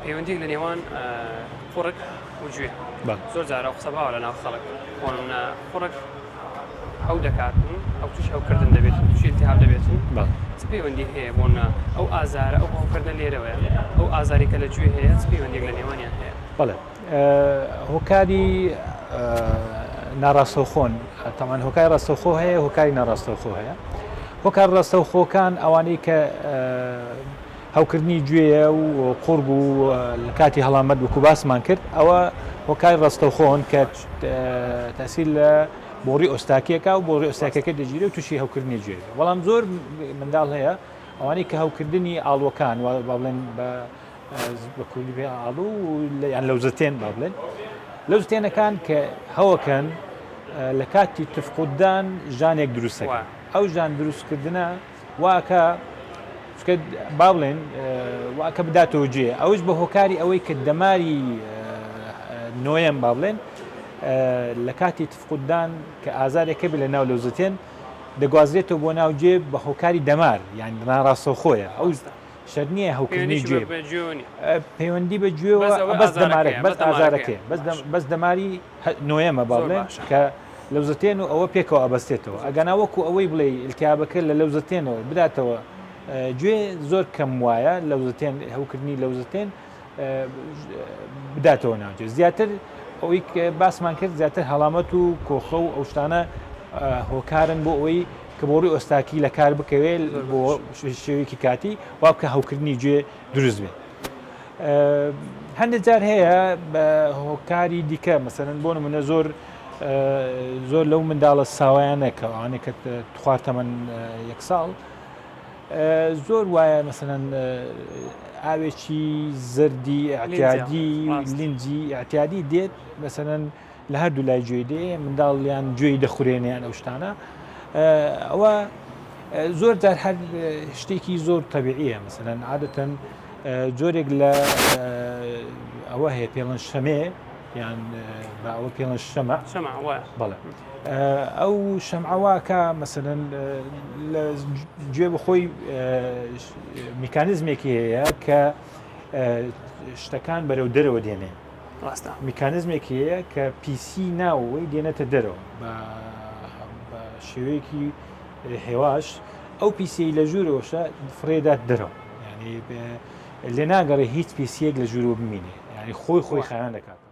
پەیوەندیەک لە نێوان قوڕگ و گوێ زۆر جارە قسە باوە لە ناو خەڵک بۆ نمونە قوڕگ هەو دەکاتن ئەو تووشی هەوکردن دەبێت تووشی التهاب دەبێتن چ پەیوەندی هەیە بۆ نە ئەو ئازارە ئەو هەوکردنە لێرەوەیە ئەو ئازاری کە لە گوێ هەیە چ پەیوەندیەک لە نێوانیان هەیە؟ بەڵێ هۆکاری ناڕاستەوخۆن تەمان هۆکاری ڕاستەوخۆ هەیە هۆکاری ناڕاستەوخۆ هەیە هۆکار ڕاستەوخۆکان ئەوانەی کە هەوکردنی گوێیە و قوڕگ و لە کاتی هەڵامەت وەکو باسمان کرد ئەوە هۆکاری ڕاستەوخۆن کە تەسیر لە بۆڕی ئۆستاکیەکە و بۆڕی ئۆستاکەکە دەگیرێ و تووشی هەوکردنی گوێ بەڵام زۆر منداڵ هەیە ئەوانەی کە هەوکردنی ئاڵوەکان با بڵێن بە بە کوردی پێ ئاڵو یان لەوزەتێن با بڵێن لەوزتێنەکان کە هەوەکەن لە کاتی تفقوددان ژانێک دروستەکە ئەو ژان دروستکردە واکە چکە با بڵێن واکە بداتەوە جێ ئەوش بە هۆکاری ئەوەی کە دەماری نۆیەم با بڵێن لە کاتی تفقوددان کە ئازارێکە بێ لە ناو لەوزتێن دەگوازرێتەوە بۆ ناو جێ بە هۆکاری دەمار یان ناڕاستەوخۆیە ئەو شەرت نییە هەوکردنی گوێ پەیوەندی بە گوێوە بەس دەمارێک بەس ئازارەکەی بەس دەماری نۆیەمە با بڵێن کە لەوزەتێن و ئەوە پێکەوە ئەبەستێتەوە ئەگەنا وەکو ئەوەی بڵێ التیابەکە لە لەوزەتێنەوە بداتەوە گوێ زۆر کەم وایە لەوزەتێن هەوکردنی لەوزەتێن بداتەوە ناوجێ زیاتر ئەوەی باسمان کرد زیاتر هەڵامەت و کۆخە و ئەو شتانە هۆکارن بۆ ئەوەی کە بۆڕی ئۆستاکی لە کار بکەوێت بۆ شێوەیەکی کاتی وا بکە هەوکردنی گوێ دروست بێت. هەندێک جار هەیە بە هۆکاری دیکە مەسەرەن بۆ نمونە زۆر زۆر لەو منداڵە ساوایانە کە ئەوانەی کە خوار تەمەن یەک ساڵ زۆر وایە مەسەلەن ئاوێکی زەردی ئەعتیادی لینجی ئەعتیادی دێت مەسەلەن لە هەردوو لای گوێی دێ منداڵ یان گوێی دەخورێنێ یان ئەو شتانە ئەوە زۆر جار هەر شتێکی زۆر تەبیعیە مەسەلەن عادەتەن جۆرێک لە ئەوە هەیە پێڵەن شەمێ یان بە ئەوە پێڵەن شەمە بەڵێ ئەو شەمعەواکە مەسەلەن لە گوێ بەخۆی میکانزمێکی هەیە کە شتەکان بەرەو دەرەوە دێنێ ڕاستە. میکانزمێک هەیە کە پیسی ناوەوەی دێنێتە دەرەوە بە شێوەیەکی هێواش ئەو پیسیی لە ژوورەوەشە فڕێدات دەرەوە ینی لێ ناگەڕێ هیچ پیسیەک لە ژوورەوە بمینێ ینی خۆی خۆی خایان دەکات.